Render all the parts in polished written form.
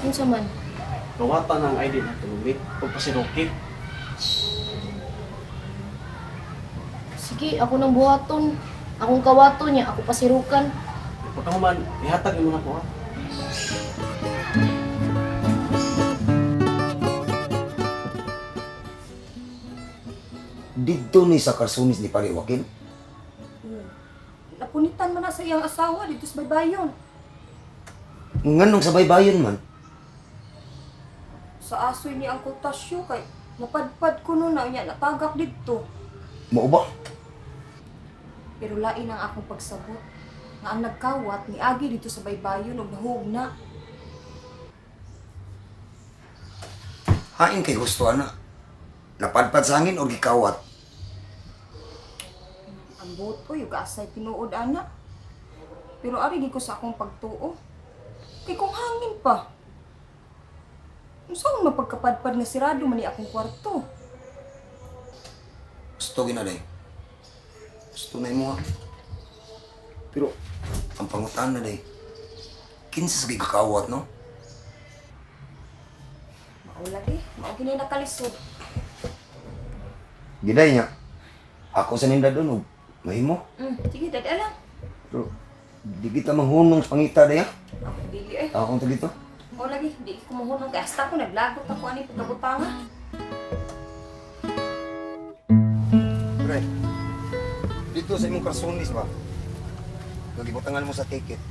Unsa man? Kawata na ang ID na tulumit. O pasiruki. Sige, ako nang buhaton. Akong kawaton niya, ako pasirukan. Pagkahuman, ihatag mo na ko ha. Didto ni sa karsunis ni Pare Joaquin. Napunitan man na sa iyang asawa dito sa baybayon. Nganong sa baybayon man? Sa asoy ni Uncle Tasyo kay napadpad ko no na niya natagak didto. Mao ba? Pero lain ang akong pagsabot nga ang nagkawat ni agi dito sa baybayon ug nahug na. Hain kay gusto ana. Napadpad sa hangin o gikawat. Ang buot oy ug asay tinuod ana. Pero ari gi ko sa akong pagtuo. Kay kung hangin pa. Unsa man mapagkapadpad nga sirado man ni akong kwarto? Gusto gina day. Gusto na imo ha. Pero ang pangutan na day. Kinsa sa gikawat no? Mao lagi, mao gini nakalisod. Giday niya. Ako sa ninda doon og mahimo. Sige, dada lang. Pero di kita manghunong sa pangita day ha. Ako dili eh. Akong tagito. O lagi, di ko mahunong kay hasta ko naglagot ako ani pagkabutanga. Pre, dito sa imong karsunis ba? Nagibutangan mo sa ticket.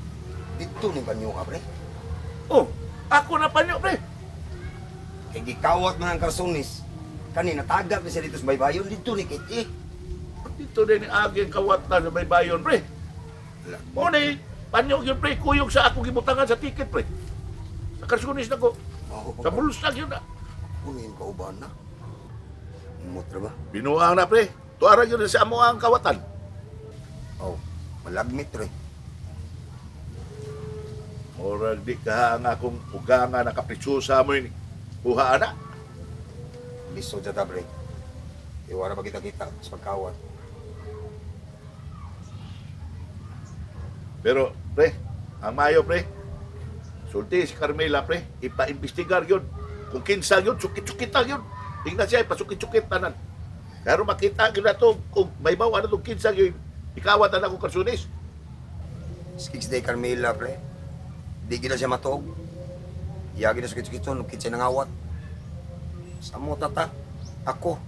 Dito ni banyo ka, pre. Oh, ako na panyo, pre. Kay gikawat man ang karsunis. Kani natagak ni siya dito sa baybayon dito ni Kiti. Dito din ni aging kawatan sa baybayon, pre. Mo ni panyo yun, pre. Kuyog sa ako gibutangan sa ticket, pre. Sa karsunis na ko. Mao Sa bulsa yun na. Kuno yung kauban na. Mutra ba? Binuang na, pre. Tuara yun sa amo ang kawatan. Oh, malagmit pre. Murag di ka ang akong uganga na kaprisosa mo yun. Kuha na. Lisod sa ta pre. Iwara ba kita kita sa pagkawat. Pero, pre, ang mayo, pre. Sulti si Carmela, pre. Ipa-imbestigar yun. Kung kinsa yun, sukit-sukita yun. Tingnan siya, ipasukit-sukit tanan. Pero makita yun na to, kung may bawa na to, kinsa yun, ikawat na akong karsunis. Six day Carmela pre. Di gina siya matuog. Iyagi na sukit-sukit nung kitsa nangawat. Sa mo tata, ako.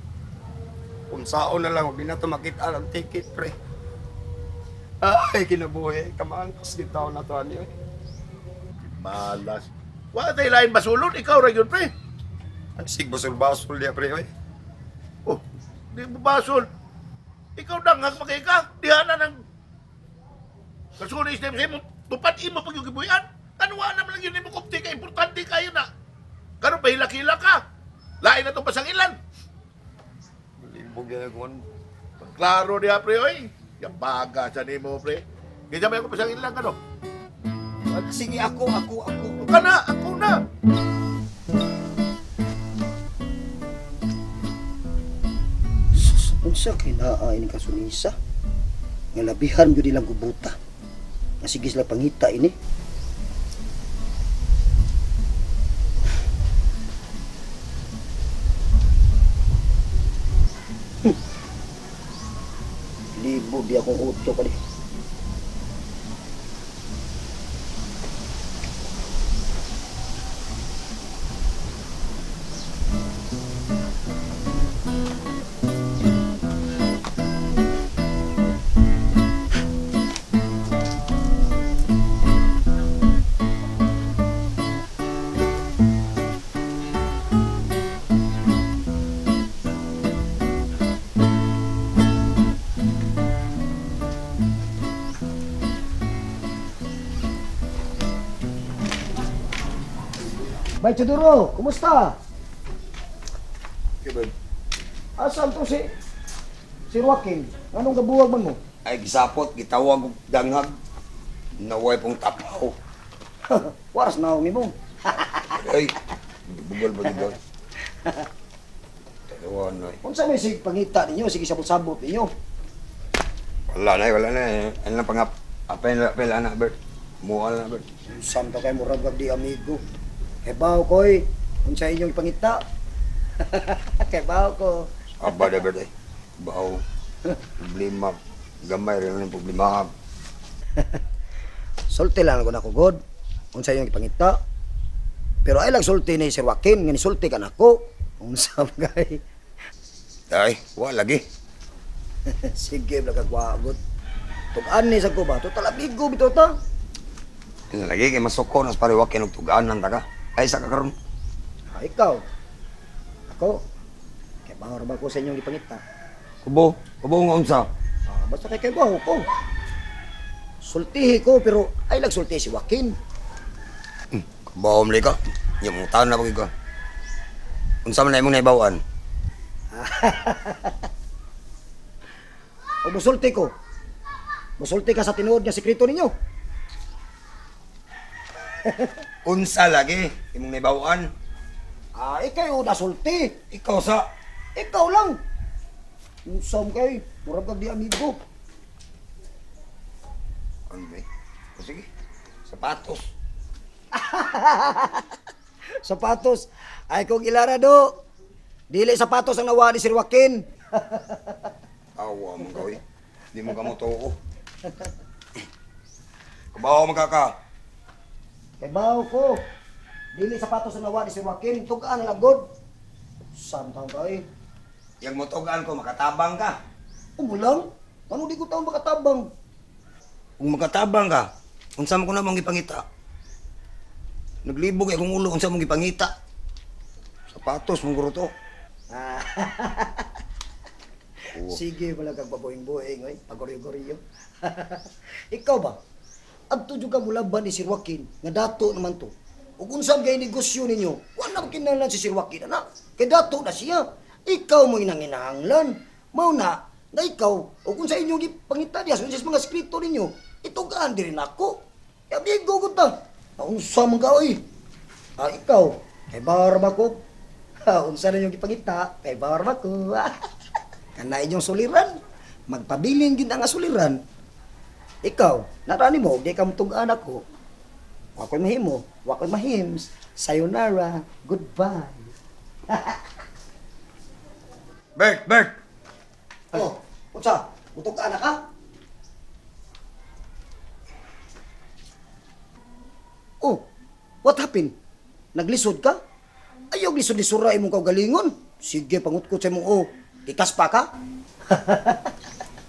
Kung sao na lang, huwag na to makita ang ticket pre. Ay, kinabuhi. Kamaantos gitaw na to ani. Malas. Wa tayo lain basulon, ikaw ra yun, pre. Ang sigbasol-basol niya pre. Oy. Oh, di mo basol. Ikaw danghag makika, diha na ng karsunis na mo, tupad imo pag yung gibuyan. Tanwa naman lang yun mo kupti ka, importante kayo na. Karon pahilak-hilak ka. Lain na itong pasangilan. Libog yan ako. Klaro niya, pre, oy. Yung baga sa nimo, pre. Ganyan may ako pasangilan ka, no? Sige, ako, ako, ako. Ka na, ako na. Sus, unsa kay naa ini kasunisa? Nga labihan gyud ilang gubuta. Nga sige sila pangita ini. Libo di akong utok ani. Bay Chuduro, kumusta? Okay, babe. Asan to si Joaquin? Anong gabuwag man mo? Ay, gisapot, gitawag, og danghag. Naway pong tapaw. Waras na ako nimo. Ay, bugal ba dito? Dalawa na. Unsa may sig pangita ninyo, sige sabot-sabot ninyo. Wala na, wala na. Ano lang pangap. Apel, apel, anak, Bert. Muha na, Bert. Unsa man ka kay murag di amigo. Kay bawo koy, unsa inyong ipangita? Kay bawo ko. Aba da Bert eh. Baw. Problema. Gamay rin ang problema. Sulti lang ako nako god. Unsa inyong ipangita? Pero ay lang sulti ni Sir Joaquin nga nisulti ka nako. Unsa man kay? Ay, wa lagi. Sige bla kagwagot. Tug-an ni sa ko ba? Total amigo bitaw ta. Kaya lagi kay masuko nas pare Joaquin og tugaan lang ta ka. Ay sa ka karon. Ah, ikaw. Ako. Kay bawo ra ba ko sa inyong ipangita? Kubo, kubo nga unsa. Ah, basta kay bawo ko. Sultihi ko pero ay lang sulti si Joaquin. Kubo mli ka. Nya mong taon na pag ka. Unsa man na imong naibawan? O musulti ko. Musulti ka sa tinuod nga sekreto ninyo. Unsa lagi imong naibawan? Ah, ikaw nasulti. Ikaw sa Ikaw lang. Unsa man kay? Murag kag di amigo. Ano ba? O sige. Sapatos. Sapatos. Ay kung ilara do. Dili sapatos ang nawa ni Sir Joaquin. Awa mo ka, oy. Di mo ka mo tuo. Kabaw mo ka ka. Kay bawo ko. Dili sapatos ang nawa ni Sir Joaquin. Tugaan na lang god. Samtang kay. Yang mo tugaan ko, makatabang ka. Umulang. Ano di ko taon makatabang? Kung makatabang ka, unsa mo ko na mong gipangita? Naglibog akong ulo, unsa mong gipangita? Sapatos mong guro to. Ah. Sige, wala kang baboying-boying, oy. Pagoryo-goryo. Ikaw ba? Adto jud ka mulaban ni Sir Joaquin, nga dato naman to. Ug unsa man kay negosyo ninyo, wala man kinahanglan si Sir Joaquin ana. Kay dato na siya. Ikaw mo nanginahanglan. Mao na nga ikaw ug unsa inyong gipangita diha sa mga skripto ninyo, itugaan diri nako. Amigo ko ta. Unsa man ka oy? Ah, ikaw, kay barba ko. Ha, unsa na yung gipangita, kay barba ko. Kana inyong suliran. Magpabilin gid ang suliran. Ikaw, narani mo, di ka mutug-an ako. Wa ko'y mahimo, wa ko'y mahims. Sayonara, goodbye. Bert, Bert! Oh, unsa? Mutug-an na ka? Oh, what happened? Naglisod ka? Ayaw lisod-lisura imong kaugalingon. Sige, pangutkot sa imong oh. Ikas pa ka?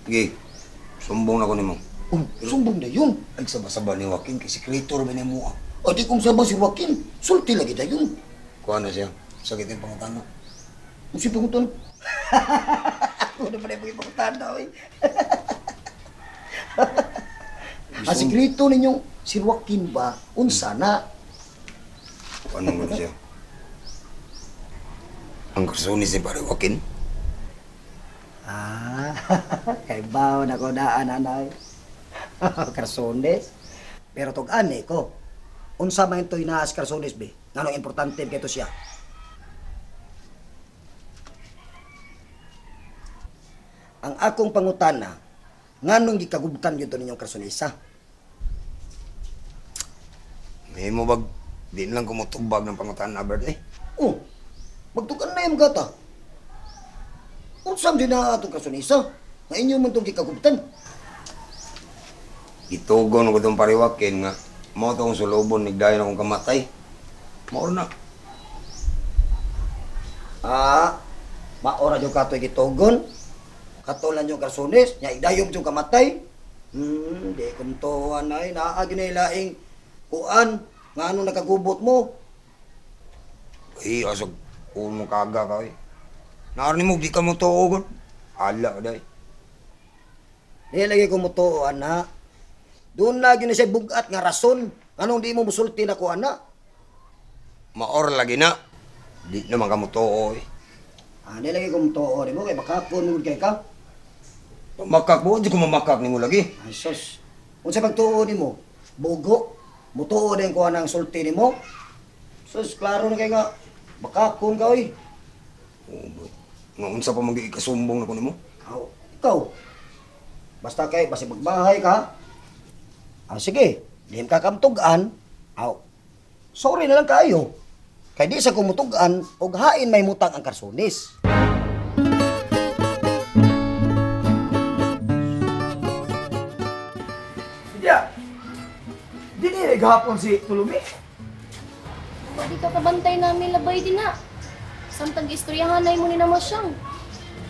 Sige, sumbong na ko nimo. Oh, sumbong na yun. Ay, saba-saba ni Joaquin, kay sikreto ra ba nimo ah. O di kung sabang si Joaquin, sulti lagi na yun. Kuha na siya. Sakit yung pangutana. Ang si pangutan. Ako na pala yung pangutana, oy. Ang sikreto ninyong si Joaquin ba, unsa na? Ano mo na siya? Ang karsunis ni pare Joaquin. Ah, kay bawo na ko daan, anay. Karsones. Pero tug-an eh ko. Unsa man ito'y naas karsones be? Nganong importante kay to siya? Ang akong pangutana, nganong gikagubtan gyud to ninyong karsonesa? May mo bag, di na lang kumutubag ng pangutana, Bert eh. Oh, magtukan na yung gata. Unsa man din na atong karsonesa? Nga inyo man tong gikagubtan. Gitugon ko itong pariwakin nga. Mo itong sulubon, nigdayon akong kamatay. Mauro na. Ah, maora jud katoy gitugon. Katulan yung karsunis, nya igdayom jud kamatay. Di kumtuan ay naa ginilaing kuan nga anong nakagubot mo. Ay, asag, ulo mong kaga ka eh. Naroon mo, di ka mo tuogon. Ala ka day. Di lagi ko mutuo ana. Doon lagi na siya bugat nga rason. Anong di mo musulti na ko ana? Maor lagi na. Di naman ka mo tuo eh. Ah, di lagi ko mutuo nimo kay makakon mo kay ka. Mamakak mo, di ko mamakak ni mo lagi. Ay sus. Unsa pagtuo nimo? Bugo. Mutuo din ko ang sulti nimo. Sus, klaro na kay nga makakon ka oy. Oo, boy. Nga unsa pa mag ikasumbong na ko nimo? Aw, ikaw. Basta kay basi magbahay ka. Ah, sige, di ka kamtugan. Aw. Sorry na lang kayo. Kay di sa kumutugan og hain may mutang ang karsonis. Bitya, di niya gahapon si Tulumi. Di ka kabantay namin labay din na. Samtang istoryahan na mo ni naman siyang.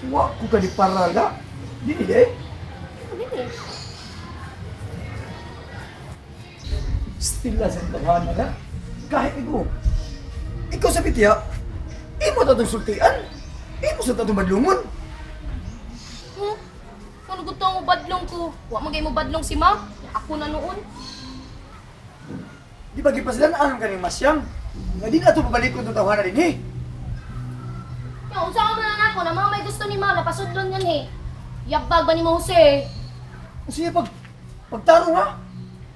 Wa ko ka ni paraga. Di niya eh. Ano eh? Stila sa tawanan na. Kahit ikaw. Ikaw sa bitya, imo ta itong sultian. Imo sa tatong madlungon. Hmm? Ano gusto ang badlong ko? Wa magay mo badlong si ma? Ako na noon. Di ba gipasilan alam ka ni Masyang? Nga di na ito pabalik kong tawanan din eh. Ya, unsa ka man na ako na mga may gusto ni ma, napasudlon yan eh. Yabag ba ni mo Jose? Sige, pagtaro nga,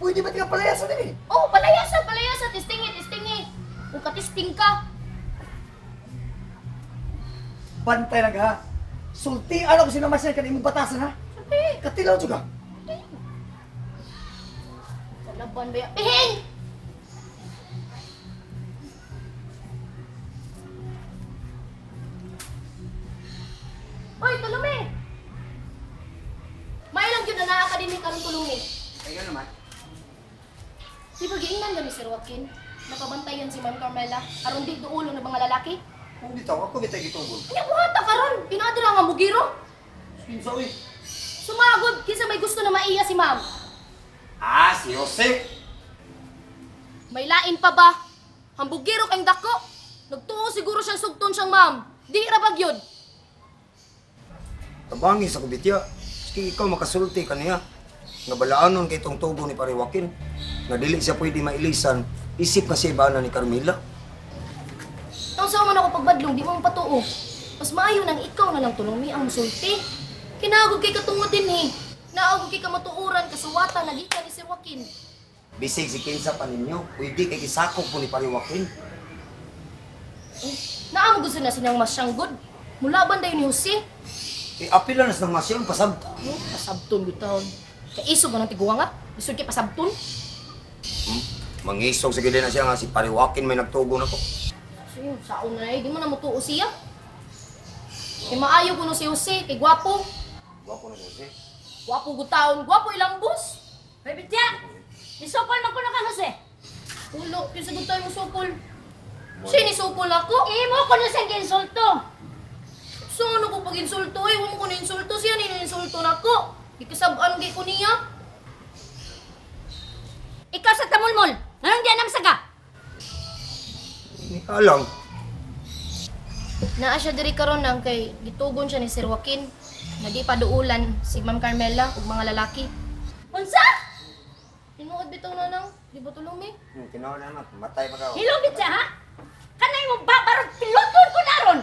pwede ba di ka palayasan din eh? Oh, palayasa, palayasa, testingi, testingi. Kung katisting ka. Bantay lang ha. Sultian ako sila Masyang kanimong batasan ha. Sulti. Katilaw juga. Kalaban ba yan? Pihing! Hoy, tulumi! May lang yun na naa ka din karon tulumi. Ayun naman. Di ba giingnan gani Sir Joaquin? Napabantayan si Ma'am Carmela aron di duulo na mga lalaki. Kung dito ako bitay gitugol. Kanya buhata karon, pinadira nga mugiro. Kinsa uy? Sumagod kinsa may gusto na maiya si Ma'am. Ah, si Jose. May lain pa ba? Hambugiro kayong dako. Nagtuo siguro siyang sugton siyang ma'am. Di ra ba gyud? Tabangi sa kubitya. Sige ikaw makasulti kaniya. Nga balaanon kay itong tubo ni Pariwakin. Nga dili siya pwede mailisan. Isip kasi ibana ni Carmela. Ang sa man ako pagbadlong, di mo mapatuo. Mas maayo nang ikaw na lang tulong mi ang musulti. Kinagog kay katungo din eh. Naagog kay kamatuoran kasuwata nagika ni Sir Joaquin. Bisig si kinsa pa ninyo. Pwede kay gisakop po ni Pariwakin. Eh, naamo gusto na sinyang masyanggod. Mulaban dayon ni Jose. Eh, apila na sa masyon pasabta. Oh, pasabton gyud taon. Kaisog man ang tiguang nga. Lisod kay pasabton. Mangisog sa gilid na siya nga si Pariwakin may nagtugo na ko. Sige, saon na eh. Di mo na mutuo siya. Kay maayo kuno si Jose, kay gwapo. Gwapo na si Jose. Gwapo gud taon, gwapo ilang bus. Hoy, Bitya! Isukol man ko na ka, Jose. Ulo, yung sagot tayo mo sukol. Siya ni sukol ako. Imo ko na siyang giinsulto. So ano ko pag insulto eh, huwag mo ko na insulto siya, ni insulto na ko. Ikasab-an kay ko niya. Ikaw sa tamulmol. Anong di anam saga? Hindi ka alam. Naa siya diri karon nang kay gitugon siya ni Sir Joaquin. Na di paduulan si Ma'am Carmela ug mga lalaki. Unsa? Tinuod bitaw na nang, di ba tulong mi? Tinaw na naman. Matay pa ka. Hilong Bitya, ha? Kanay mo babarog piloton ko na ron.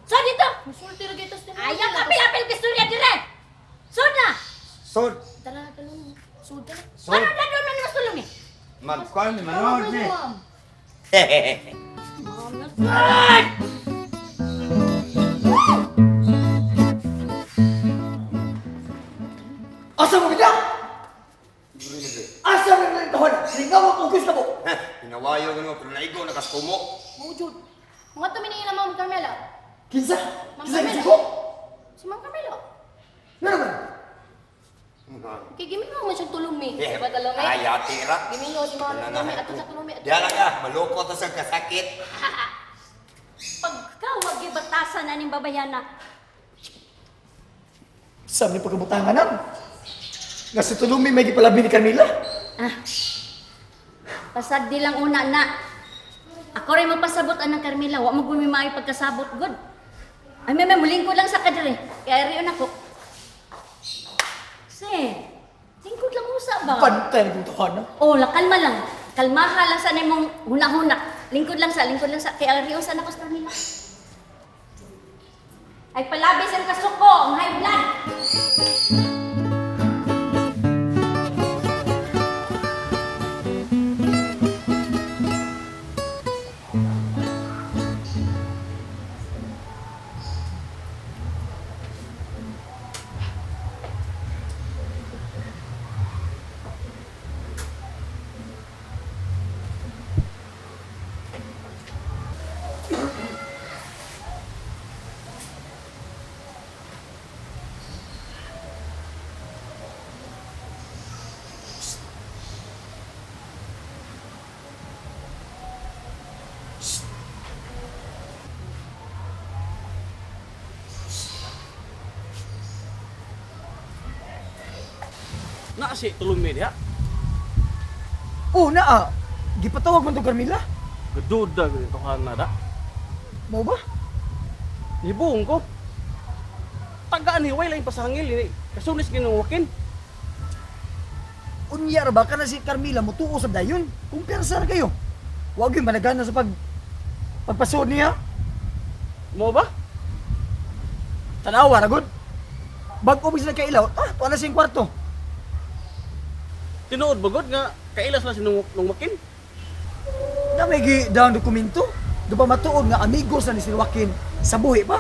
So dito, Musulti ra gyud tas tinuod. ayaw ka pilapil kistorya dire. So na. Sod! Tara na tulong. Sud na. Sod! Ano na doon na mas tulong eh? Magkuhan ni manood ni. Ma'am. Asa mo bitya? Asa mo yung tawanan? Singaw ang ugos na mo. Hinawayo ko pero naigo nakaskumo. Mujud. Mga tumingin na Ma'am Carmela. Kinsa? Ma'am Kinsa Carmela. gisuko? Si Ma'am Carmela. Nga naman. Kay gimingaw man siyang tulong mi. Di ba tulong mi? Ay, ati ra. Gimingaw si Ma'am Carmela. Ato sa tulong mi. Diyan lang ka, malukot ta sa kasakit. Pagka wag gibatasan aning babayana. Sa ni pagkabutangan nam. Nga si Tulumi may gipalabi ni Carmela. Ah. Pasag di lang una na. Ako rin mapasabot anang Carmela, wa mo gumi maayo pagkasabot gud. Ay may mulingkod lang sa kadire. Kaya riyon ako. Se, lingkod lang usa ba? Pantay na kong tawanan. Oh, la kalma lang. Kalmaha lang sa nimong huna-huna. Lingkod lang sa, lingkod lang sa. Kaya riyon sa nako sa Carmela. Ay palabis ang kasuko, ang high blood. Na si Tulumi diha. Oh, naa. Gipatawag man to Carmela. Gaduda gyud tawhana da. Mao ba? Nibuong ko. Tagaan ni way lain pasangil ini. Kasunis ginong Joaquin. Unya ra ba kana si Carmela mutuo sa dayon? Kumpiyansa ra kayo. Wa gyud managana sa pagpasuod niya. Mo ba? Tanawa ra gud. Bag-o ba sila kailaw? Ah, tuwa na siyang kwarto. Tinuod ba gud nga kailas na si nung Joaquin? Na may gi daang dokumento. Do pa matuod nga amigos na ni si Joaquin sa buhi pa.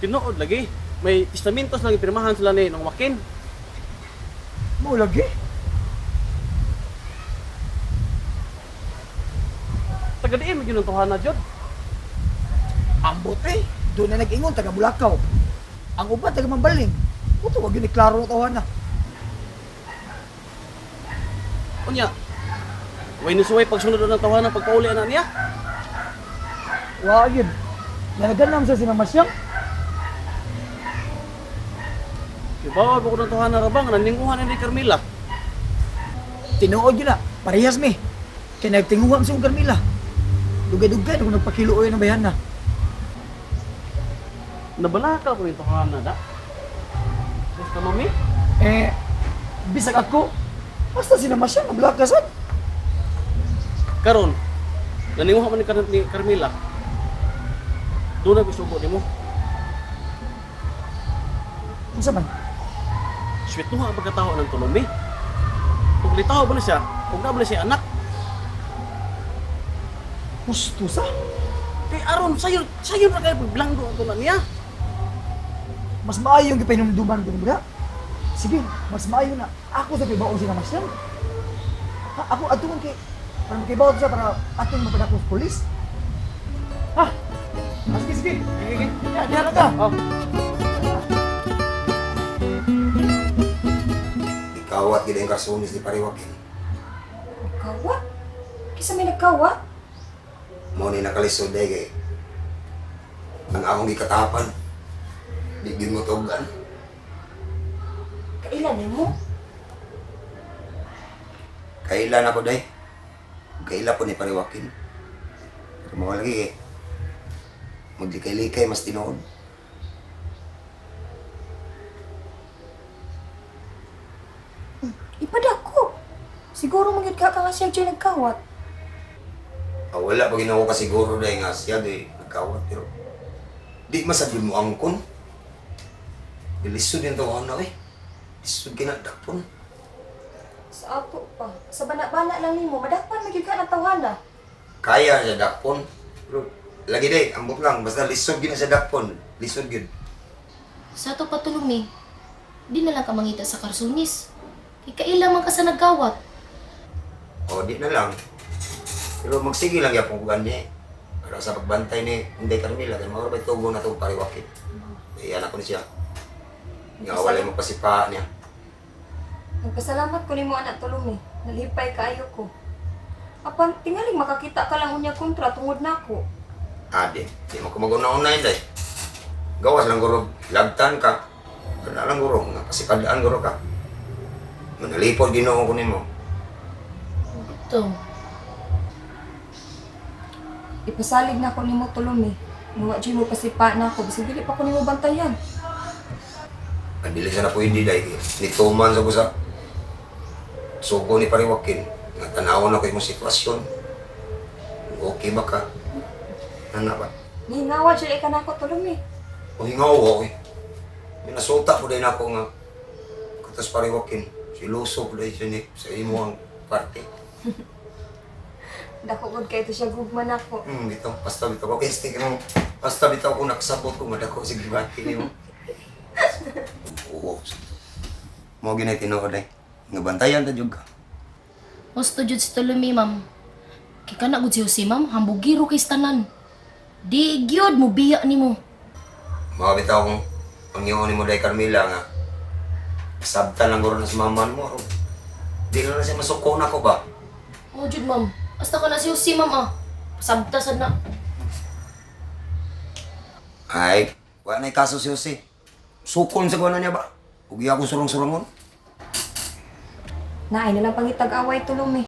Tinuod lagi. May testamentos lang ipirmahan sila ni nung Joaquin. Mao lagi. Taga diin man gyud ang tawhana jud. Ambot eh. Doon na nag-ingon taga Bulacau. Ang uban taga Mambaling. Puto wag yun ni klaro na tawana. Unya. Way ni suway pagsunod ng tawhana pagpauli ana niya. Wa yun. Nanagan sa si Mama Siyang. Kibaw ko ng tawhana ra ba nga naninguhan ni Carmela. Tinuod yun na. Parehas mi. Kaya nagtinguha sa Carmela. Dugay-dugay na kung nagpakiluoy ng bayan na. Nabalaka ko yung tawhana da. Basta mami. Eh, bisag ako. Basta si Mama Siyang mablakasan. Karon, naninguha man ni Carmela. Doon na gusto nimo. Unsa man? Sweet ang pagkatao ng tulumi. Kung litaw ba na siya, kung na ba na siya anak, Gusto sa? kay aron sayo sayo na kayo pagblanggo ato na niya. Mas maayo yung gipahinumduman ko ba? Sige, mas maayo na. Ako sa kibaon si Mama Siyang. Ha, ako atungan kay para makibaon siya para atong mapadako sa pulis. Ha? Ah, sige, sige. Sige, sige. Ya, diha na ka. Oh. Ikawat gid ang kasunis ni Pariwakin. Nagkawat? Kisa may nagkawat? Mao ni nakalisod day kay ang akong gikatapan. Di gyud mo tugan. Kailan mo? Kailan ako day? Kaila po ni Pariwakin. Pero mao lagi eh. Maglikay-likay mas tinuod. Ipadako. Siguro magyud ka ka nga siya dyan nagkawat. Ah, wala pa ginawa ka siguro day nga siya day nagkawat pero di masagod mo angkon. Bilisod yung tawahan na eh. Lisod kinadakpon. Sa ato pa. Sa bana-bana lang nimo, madakpan magyud ka ng tawhana. Kaya siya dakpon. Pero lagi day, ambot lang. Basta lisod gina siya dakpon. Lisod gid. Sa ato pa Tulumi, di na lang ka mangita sa karsunis. Kay kaila man ka sa nagkawat. O di na lang. Pero magsige lang yapon ko gani. Para sa pagbantay ni Inday Carmela, kay mga tugo na itong pariwakit. Iyan ako ni siya. Nga wala mo pasipa niya. Nagpasalamat ko nimo anak Tulumi. Nalipay kaayo ko. Apan tingaling makakita ka lang unya kontra tungod nako. Ade, di mo ko maguna-una yun day. Gawas lang guro, lagtan ka. Kana lang guro, nga pasipadaan guro ka. Manalipod Ginoo ko nimo. Ito, Ipasalig na ko nimo Tulumi. Muwa jud mo pasipa na ako bisag dili pa ko nimo bantayan. Ang dili sa na pwede day. Nituman sa kusa. Sugo ni pariwakin. Nga tanawon ako imong sitwasyon. Okay ba ka? Ana ba? Nihingawa jud ka nako Tulumi. O hingaw eh. May nasuta po din ako nga. Katas pariwakin. Siluso po din siya ni sa imo ang parte. Dako gud kay to siya gugma nako. Bitaw, basta bitaw ko. Instinct mo. Basta bitaw ko nakasabot ko madako sa gibati nimo. Oo. Mo ginay tinuod ay. Nga bantayan ta jud ka. Husto jud si Tulumi, ma'am. Kay kana gud si Jose, ma'am, hambugiro kay tanan. Di gyud mo biya nimo. Mga bitaw kong pangyoon nimo day Carmela nga. Sabtan lang guro na sa maman mo. Aron. Di na na siya masuko na ko ba? Oh, jud ma'am. Basta kana si Jose, ma'am ah. Pasabta sad na. Ay, wala na kaso si Jose. Sukon sa kuno niya ba? Ug iya akong surong-surongon. Naay na lang pangitag-away tulong eh.